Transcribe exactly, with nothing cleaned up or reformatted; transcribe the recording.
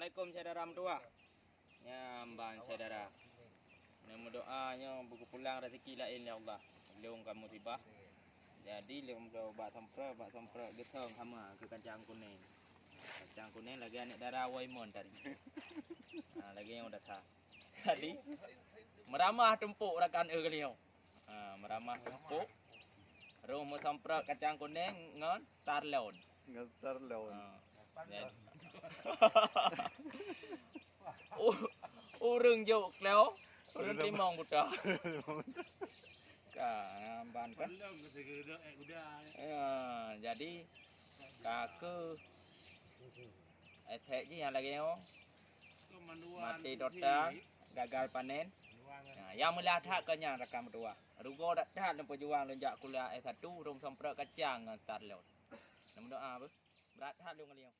Assalamualaikum syedara meutuah. Nyan ban syedara. Neumeudoa nyoe beupulang raseuki laén lé Allah. Lôn ka musibah. Jadi lôn bloe bak samprot, bak samprot geusong hama keu kacang kuneng. Kacang kuneng lagèe aneuk dara Waimon tadi. Ha, lagèe nyoe data. Jadi meuramah tumpôk rakan eu kali nyoe. Ha, meuramah tumpôk. Rhung meusamprot kacang kuneng ngon tarlon. Ngon tarlon. Ha. Jadi, u-, ureueng jok kleo, ureueng teurimong buta. Ka, ban kan? Ya, jadi ka keu efek jih nyang lagèe nyoe. Maté total, gagal panen. Ya, nyang meulah that keu nyan rakan meutuah. Rugoe that-that lôn peujuang lôn jak kuliah S satu, rhung samprot kacang ngon tarlon. Neumeudoa beuh. Brat that lôn ngon lôn.